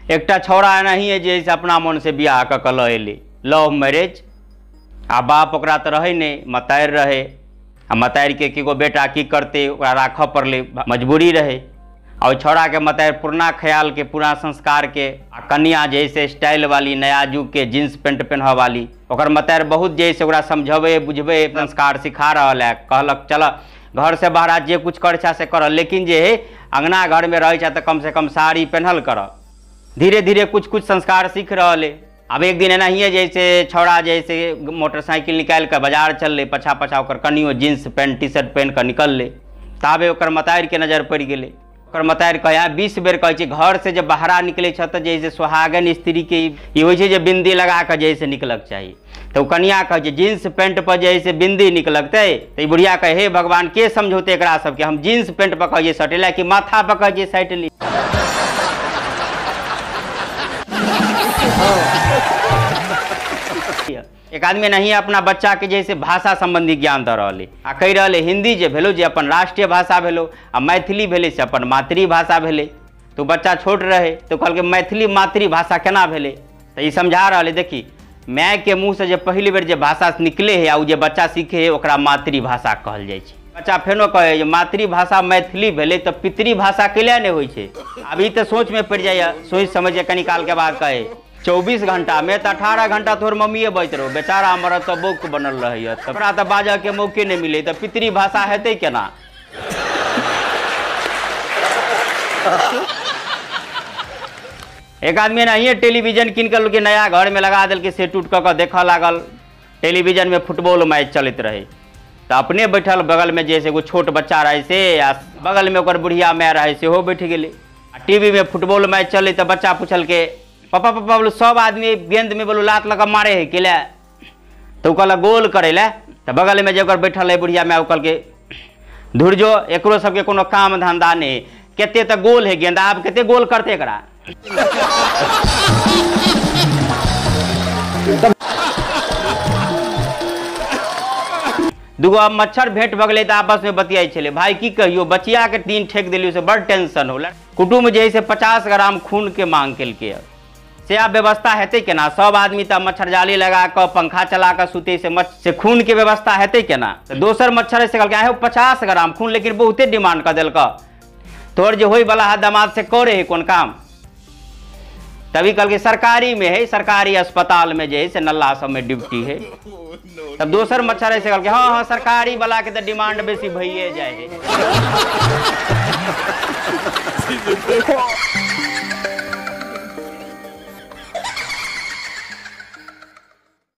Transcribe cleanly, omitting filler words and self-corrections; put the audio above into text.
एकटा छौड़ा एनाहिए जे से अपना मन से बियाह कऽ कऽ लऽ एलै, लव मैरिज। आ बाप ओकरा तऽ रहै नहि, मतारि रहै। आ मतारिके एगो बेटा की करतै, ओकरा राखऽ पड़लै, मजबूरी रहै। आ ओहि छौड़ाके मतारि पुरना ख्यालके, पुराना संस्कारके, आ कनिया जे से स्टाइल वाली, नया युगके जींस पेंट पेन्हऽ वाली। ओकर मतारि बहुत जे से ओकरा समझबै बुझबै, संस्कार सिखा रहल है। कहलक चल घर से बाहर जे कुछ करै छै से कर, लेकिन जे है अंगना घरमे रहै छै तऽ कमसँ कम साड़ी पेन्हल कर। धीरे धीरे कुछ कुछ संस्कार सीख रहल है। आब एक दिन एनाहिए जे से छौड़ा जे से मोटरसाइकिल निकालि कऽ बाजार चललै, पछा पछा ओकर कनियो जींस पेंट टी शर्ट पहिन कऽ निकललै। ताबे ओकर मतारिके नजर पड़ि गेलै। ओकर मतारि कहै 20 बेर कहै छै घर से जे बाहरा निकलै छ तऽ जे से सुहागन स्त्रीके ई होइ छै जे बिन्दी लगा कऽ जे से निकलक चाही। तऽ ओ कनिया कहै छै जींस पेंट पर जे से बिन्दी निकलतै। तऽ ई बुढ़िया कहै हे भगवान के समझौतै एकरा सबके, हम जींस पेंट पर कहै सटे ला कि माथा पर कहै छै सटि ली। एक आदमी नहीं अपना बच्चा के जैसे भाषा संबंधी ज्ञान दऽ रहल है आ कहि रहल है हिंदी जे भेलो जे अपन राष्ट्रीय भाषा भेलो आ मैथिली भेलै से अपन मातृभाषा भेलै। तो बच्चा छोट रहे तो कहलकै मैथिली मातृभाषा केना भेलै। तऽ ई समझा रहल है देखी माय के मुँह से जे पहिल बेर जे भाषा निकले है आ ओ जे बच्चा सीखे है ओकरा मातृभाषा कहल जाइ छै। बच्चा फेनो कहै जे मातृभाषा मैथिली भेलै तऽ पितृभाषा कैला नहि होइ छै। आब ई तऽ सोचमे पड़ि जाइए, सोचि समझि कनी कालके बाद कहै 24 घंटा में तऽ 18 घंटा तोहर मम्मीए बजैत रहो, बेचारा मरद तऽ बौक बनल रहैए, तकरा तऽ बाजऽके मौके नहि मिलै, तऽ पितृभाषा हेतै केना। एक आदमी एनाहिए टेलीविजन कीन कऽ लोकके नया घरमे लगा देलकै, सेट उट कऽ कऽ देखऽ लागल। टेलीविजनमे फुटबॉल मैच चलैत रहै तऽ अपने बैठल, बगलमे जे से एगो छोट बच्चा रहै से आ बगलमे ओकर बुढ़िया माय रहै सेहो बैठ गेलै। आ टीवीमे फुटबॉल मैच चलै तऽ बच्चा पुछलकै पापा पापा बोलू सब आदमी गेंदमे बोलू लात लऽ कऽ मारे है केला। तऽ ओ कहलक गोल करै लए। तऽ बगलमे जे ओकर बैठल है बुढ़िया माय ओ कहलकै धुर जो एकरो सबके कोनो काम धंधा नहि, कते तऽ गोल है गेंद, आब कते गोल करतै एकरा। दूगो आब मच्छर भेंट भऽ गेलै तऽ आपसमे बतियाइ छलै, भाय की कहियो बचियाके दिन ठेक देलियै से बड़ टेंशन होला। कुटुम्ब जे है से 50 ग्राम खूनके मांग केलकै, से आब व्यवस्था हेतै केना। सब आदमी तऽ मच्छर जाली लगा कऽ पंखा चला कऽ सुतै से से खूनके व्यवस्था हेतै केना। तऽ दोसर मच्छर से कहलकै आहो 50 ग्राम खून, लेकिन बहुते डिमांड कऽ देलक, तोहर जे होइवला है दामाद से करे है कोन काम। तभी कहलकै सरकारी में है, सरकारी अस्पताल में जे है से नल्ला सब में ड्यूटी है। तब दोसर मच्छर से कहलकै हाँ हाँ सरकारी वाला के तऽ डिमांड बेसी भइए जाइ है।